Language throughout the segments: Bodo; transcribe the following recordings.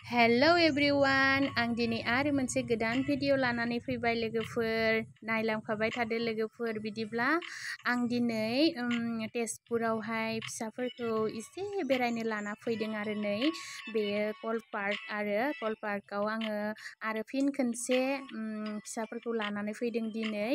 हेलौ एभ्रिवान आं दिनै आरो मोनसे गोदान भिडिअ लानानै फैबाय लोगोफोर नायलांफाबाय थादो लोगोफोर बिदिब्ला आं दिनै तेजपुरावहाय फिसाफोरखौ एसे बेरायनो लाना फैदों आरो नै बेयो कल पार्कआव आङो आरो फिन खनसे फिसाफोरखौ लानानै फैदों दिनै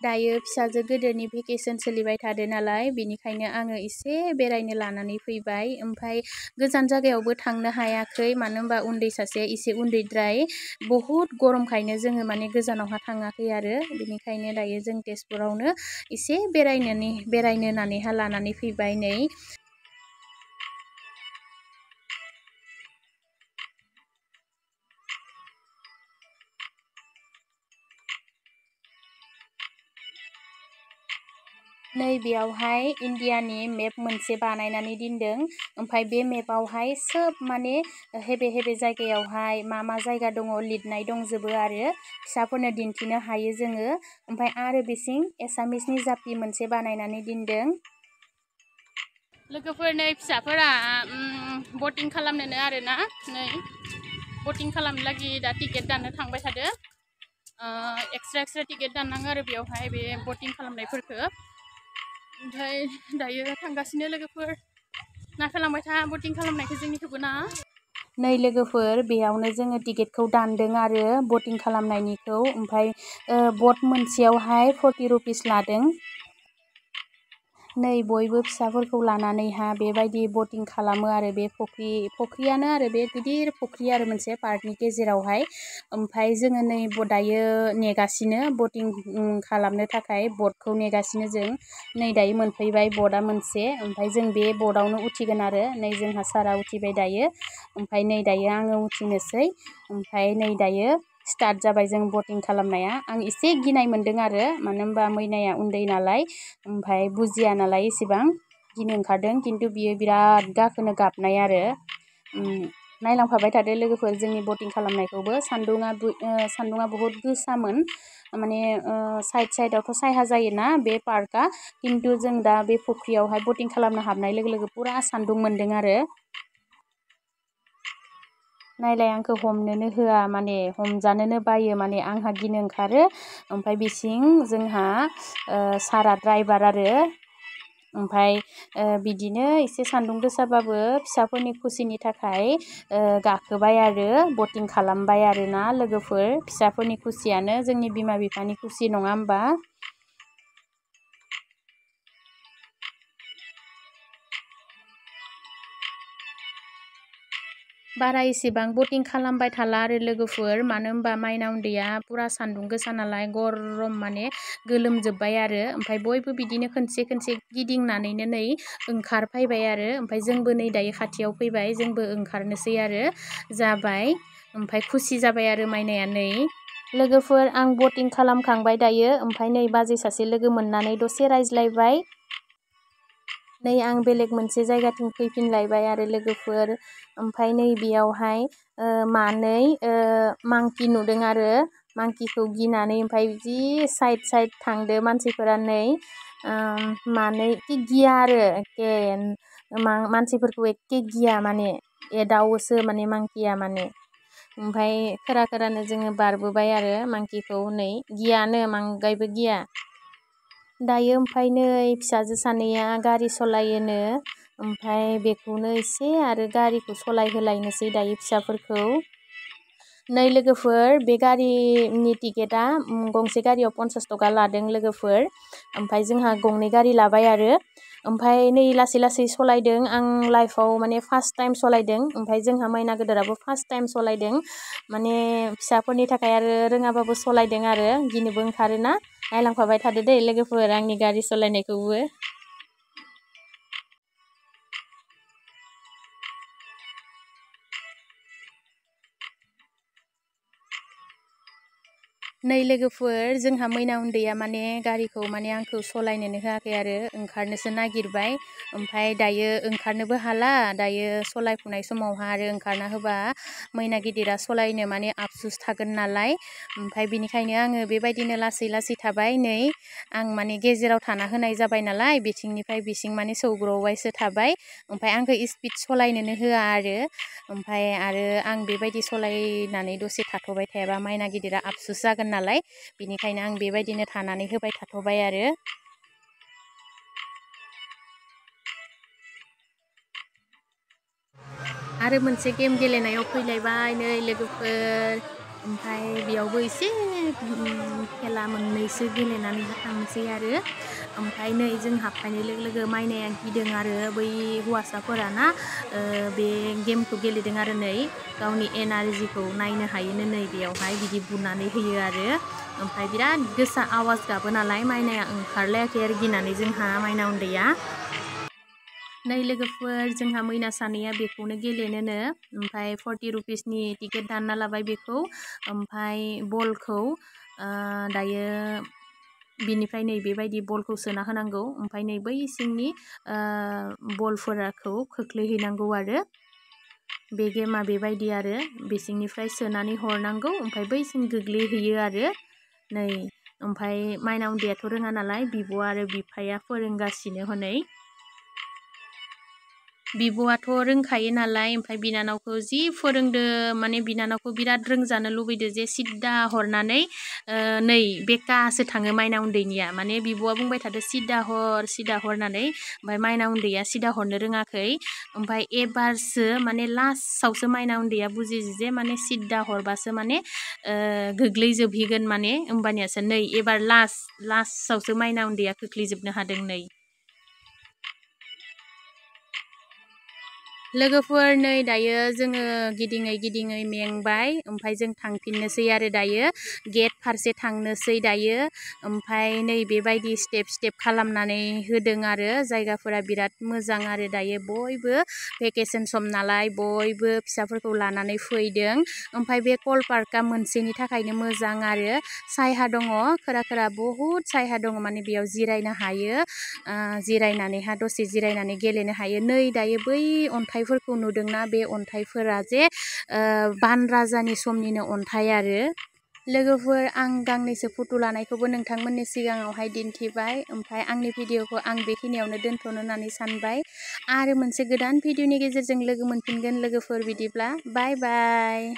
दायो फिसाजो गोदोरनि भेकेसन सोलिबाय थादो नालाय बेनिखायनो आङो एसे बेरायनो लानानै फैबाय ओमफ्राय गोजान जायगायावबो थांनो हायाखै मानो होनबा उन्दै सासे एसे उन्दैद्राय बहुद गरमखायनो जोङो माने गोजानावहा थाङाखै आरो बेनिखायनो दायो जों तेजपुरावनो एसे बेरायनो होननानैहा लानानै फैबाय नै बेयावहाय इन्डियानि मेप मोनसे बानायनानै दोनदों ओमफ्राय बे मेपावहाय सोब माने हेबे जायगायावहाय मा जायगा दङ लिरनाय दंजोबो आरो फिसाफोरनो दिन्थिनो हायो जोङो ओमफ्राय आरो बिसिं एसामिसनि जापि मोनसे बानायनानै दोनदों लोगोफोर नै फिसाफोरा बटिं खालामनोनो आरोना नै बटिं खालामनो लागि दा टिकेट दाननो थांबाय थादो एक्सट्रा टिकेट दाननाङो आरो बेयावहाय बे बटिं खालामनायफोरखौ ओमफ्राय दायो थांगासिनो लोगोफोर नायखालांबाय था बटिं खालामनायखौ जोंनिखौबो ना नै लोगोफोर बेयावनो जोङो टिकेटखौ दानदों आरो बटिं खालामनायनिखौ ओमफ्राय बट मोनसेयावहाय 40 रुपिस लादों नै बयबो फिसाफोरखौ लानानैहा बेबायदि बटिं खालामो आरो बे फुख्रियानो आरो बे गिदिर फुख्रि आरो मोनसे पार्कनि गेजेरावहाय ओमफ्राय जोङो नै दायो नेगासिनो बटिं खालामनो थाखाय बटखौ नेगासिनो जों नै दायो मोनफैबाय बटआ मोनसे ओमफ्राय जों बे बटआवनो उथिगोन आरो नै जोंहा सारा उथिबाय दायो ओमफ्राय नै दायो आङो उथिनोसै ओमफ्राय नै दायो स्टार्ट जाबाय जों बटिं खालामनाया आं एसे गिनाय मोन्दों आरो मानो होनबा मैनाया उन्दै नालाय ओमफ्राय बुजिया नालाय एसेबां गिनो ओंखारदों खिन्थु बियो बिराद गाखोनो गाबनाय आरो नायलांफाबाय थादो लोगोफोर जोंनि बटिं खालामनायखौबो सान्दुङा बहुद गोसामोन माने साइडआवथ' सायहा जायोना बे पार्कआ खिन्थु जों दा बे फुख्रियावहाय बटिं खालामनो हाबनाय लोगो लोगो पुरा सान्दुं मोन्दों आरो नायलाय आंखौ हमनोनो होआ माने हमजानोनो बायो माने आंहा गिनो ओंखारो ओमफ्राय बिसिं जोंहा सारा ड्राइभार आरो ओमफ्राय बिदिनो एसे सान्दुं गोसाबाबो फिसाफोरनि खुसिनि थाखाय गाखोबाय आरो बटिं खालामबाय आरोना लोगोफोर फिसाफोरनि खुसियानो जोंनि बिमा बिफानि खुसि नङा होमबा बारा एसेबां बटिं खालामबाय थाला आरो लोगोफोर मानो होनबा माइना उन्दैया पुरा सान्दुं गोसा नालाय गरम माने गोलोमजोब्बाय आरो ओमफ्राय बयबो बिदिनो खनसे गिदिंनानैनो नै ओंखारफैबाय आरो ओमफ्राय जोंबो नै दायो खाथियाव फैबाय जोंबो ओंखारनोसै आरो जाबाय ओमफ्राय खुसि जाबाय आरो माइनाया नै लोगोफोर आं बटिं खालामखांबाय दायो ओमफ्राय नै बाजै सासे लोगो मोननानै दसे रायज्लायबाय नै आं बेलेग मोनसे जायगाथिं फैफिनलायबाय आरो लोगोफोर ओमफ्राय नै बेयावहाय मानै मांकि नुदों आरो मांकिखौ गिनानै ओमफ्राय जि साइड थांदो मानसिफोरा नै मानै एखे गिया आरो एखे मानसिफोरखौ एखे गिया माने एदावोसो माने मांकिया माने ओमफ्राय खोरानो जोङो बारबोबाय आरो मांकिखौ नै गियानो मांगायबो गिया दायो ओमफ्राय नै फिसाजो सानैया गारि सालायोनो ओमफ्राय बेखौनो एसे आरो गारिखौ सालायहोलायनोसै दायो फिसाफोरखौ नै लोगोफोर बे गारिनि टिकेटआ गंसे गारियाव 50 थाखा लादों लोगोफोर ओमफ्राय जोंहा गंनै गारि लाबाय आरो ओमफ्राय नै लासै सालायदों आं लाइफआव माने फार्स्ट टाइम सालायदों ओमफ्राय जोंहा माइना गोदोराबो फार्स्ट टाइम सालायदों माने फिसाफोरनि थाखाय आरो रोङाबाबो सालायदों आरो गिनोबो ओंखारोना नायलांफाबाय थादो दे लोगोफोर आंनि गारि सालायनायखौबो नै लोगोफोर जोंहा मैना उन्दैया माने गारिखौ माने आंखौ सलायनोनो होआखै आरो ओंखारनोसो नागिरबाय ओमफ्राय दायो ओंखारनोबो हाला दायो सलायफुनाय समावहा आरो ओंखारना होबा मैना गिदिरा सलायनो माने आफसुस थागोन नालाय ओमफ्राय बिनिखायनो आङो बेबायदिनो लासै लासै थाबाय नै आं माने गेजेराव थाना होनाय जाबाय नालाय बिथिंनिफ्राय बिसिं माने सौग्रावबायसो थाबाय ओमफ्राय आंखौ स्पिड सलायनोनो होआ आरो ओमफ्राय आरो आं बेबायदि सलायनानै दसे थाथ'बाय थायाबा माइना गिदिरा आफसुस जागोन नालाय बिनिखायनो आं बेबायदिनो थानानै होबाय थाथ'बाय आरो मोनसे गेम गेलेनायाव फैलायबाय नै लोगोफोर ओमफ्राय बेयावबो एसे खेला मोननैसो गेलेनानैहा थांनोसै आरो ओमफ्राय नै जों हाबफैनाय लोगो लोगो माइनाया गिदों आरो बै हौवासाफोरा ना बे गेमखौ गेलेदों आरो नै गावनि एनार्जिखौ नायनो हायोनो नै बेयावहाय बिदि बुनानै होयो आरो ओमफ्राय बिराद गोसा आवाज गाबो नालाय माइनाया ओंखारलायाखै आरो गिनानै जोंहा माइना उन्दैया नै लोगोफोर जोंहा मैना सानैया बेखौनो गेलेनोनो ओमफ्राय 40 रुपिसनि टिकेट दानना लाबाय बेखौ ओमफ्राय बलखौ दायो बिनिफ्राय नै बेबायदि बलखौ सोना होनांगौ ओमफ्राय नै बै सिंनि बलफोरखौ खोख्लैहैनांगौ आरो बे गेमा बेबायदि आरो बेसिंनिफ्राय सोनानै हरनांगौ ओमफ्राय बैसिं गोग्लैहैयो आरो नै ओमफ्राय माइना उन्दैयाथ' रोङा नालाय बिब' आरो बिफाया फोरोंगासिनो हनै बिब'आथ' रोंखायो नालाय ओमफ्राय बिनानावखौ जि फोरोंदो माने बिनानावखौ बिराद रोंजानो लुबैदो जे सिद्दा हरनानै नै बेकासो थाङो माइना उन्दैनिया माने बिब'आ बुंबाय थादो सिद्दा हर होननानै ओमफ्राय माइना उन्दैया सिद्दा हरनो रोङाखै ओमफ्राय एबारसो माने लास्टआवसो माइना उन्दैया बुजियो जे माने सिद्दा हरबासो माने गोग्लैजोबहैगोन माने होमबानियासो नै एबार लास्टआवसो माइना उन्दैया खोख्लैजोबनो हादों नै लोगोफोर नै दायो जोङो गिदिङै मेंबाय ओमफ्राय जों थांफिननोसै आरो दायो गेट फारसे थांनोसै दायो ओमफ्राय नै बेबायदि स्टेप खालामनानै होदों आरो जायगाफोरा बिराद मोजां आरो दायो बयबो भेकेसन सम नालाय बयबो फिसाफोरखौ लानानै फैदों ओमफ्राय बे कल पार्कआ मोनसेनि थाखायनो मोजां आरो सायहा दङ खोरा बहुद सायहा दङ माने बेयाव जिरायनो हायो जिरायनानैहा दसे जिरायनानै गेलेनो हायो नै दायो बै अन्थाइफोरखौ नुदोंना बे अन्थाइफोरा जे बान राजानि समनिनो अन्थाइ आरो लोगोफोर आं गांनैसो फट' लानायखौबो नोंथांमोननि सिगाङावहाय दिन्थिबाय ओमफ्राय आंनि भिडिअखौ आं बेखिनियावनो दोनथ'नो होननानै सानबाय आरो मोनसे गोदान भिडिअनि गेजेरजों लोगो मोनफिनगोन लोगोफोर बिदिब्ला बाय बाय